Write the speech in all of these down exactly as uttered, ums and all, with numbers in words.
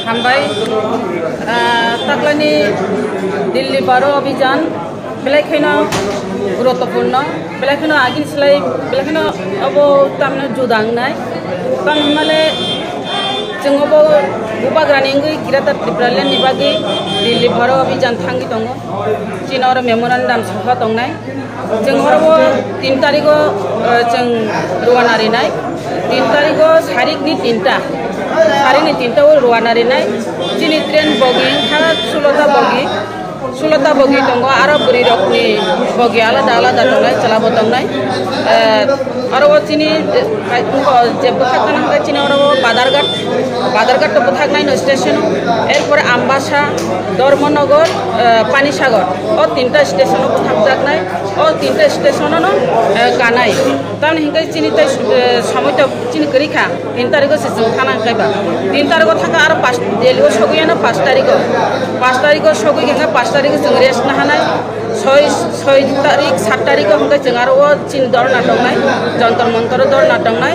Hambai, ah, taklani Delhi baro abhijan belai kheno guruttopurno, belai kheno agini slai belai kheno abo tamno juda wngnai. Tamo hwnmale chwng obo bubagrani wngwi Greater Tipraland ni bagwi Delhi baro abhijan thangwi tongo. Chini oro memorandum soha tongnai. Chwng oro o tin tarigo, eh, chwng ruana rinai. Tin tarigo sarikni tinta. Sarikni tinta o ruana rinai. Chini train bogi wngkha sulota bogi. Sulota bogi tongo, aro bwrwi rokni bogi alada alada tongnai, chwla bo tongnai. Eh, aro o chini, eh, je bwkhak gwnang khe chini oro o Badarghat, Badarghat to bwkhak naino station o. Erpore Ambasa, Dharmanagar, eh, Panisagar. O tinta station o bwthakjaknai, o tinta station o no, eh, kanai. Tamni hwnkhe chini tai, eh, somoi to chini kwrwi kha, tin tarigo se chwng thana kaiba. Tin tarigo thangkha aro pas, Delhi o sogwi ano pas tarigo. Pas tarigo sogwi hwnkhe pas tarigo chwng rest nahanai. Soi, soi tarik, sat tarigo hwnkhe chwng aro o chini dorna tongnai, Jantar Mantar o dorna tongnai.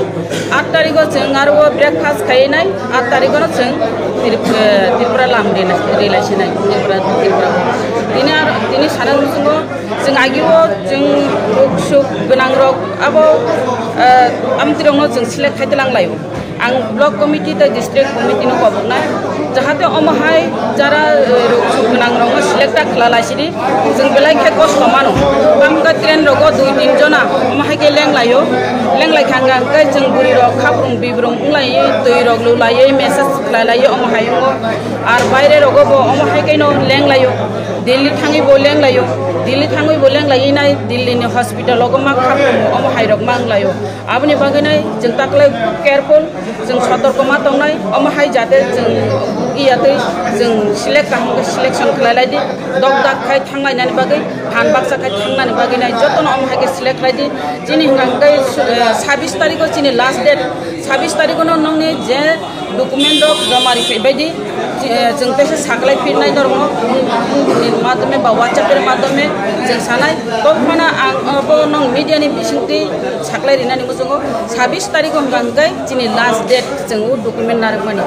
At tarigo chwng aro o breakfast khainai, at tarigo no chwng Trip-, eh, Tripura lam rilai, rilai sinai, Tripura, Tripura. Tini ar, tini sana muchungo chwng agio chwng ruk suk gwnang rok abo, eh, amtirokno chwng select khai tlang laio. Ang block committee tei district committee no koboknai, jahate omo hai jara, eh, ruk suk gwnang rokno select ta khlalaisidi. Chwng belai khe kosto mano. Tamkhe train rogo dui tin jona omo hai khe lenglaio. Lenglai kha hwnkhe chwng bwrwi rok khaprung bibrung wnglaiwi twi rok lulaiwi message khlailaiwi omo hai wngo. Ar baire rogo bo omo hai khe no lenglaio. Delhi thangwi bo lenglaio. Delhi thangwi bo lenglaiwi nai Delhi ni hospital rogo ma khaprung omo hai rok ma wnglaio. Aboni bagwi nai chwng taklai careful. Chwng sotorko ma tongnai, omo hai jate chwng iya twi chwng select kaham khe selection khlai lai di, dok dak khai thang lainani bagwi, phan baksa khai thang nani bagwi nai jotono omo hai khe select khlai di. Chini hwnkha hwnkhe, eh, sabbish tarikho chini last date, sabbish tarikho no nongni je document rok joma ri phai bai di, eh, chwng teisa saklai phirnai norokno phone, phone ni madhyome ba WhatsApp ni madhyome chwng sanai. Tobphano ang abo nong media ni bisingtwi saklai rinani muchungo, sabbish tarikho hwnkha hwnkhe chini last date. Chwng o document narwkmani.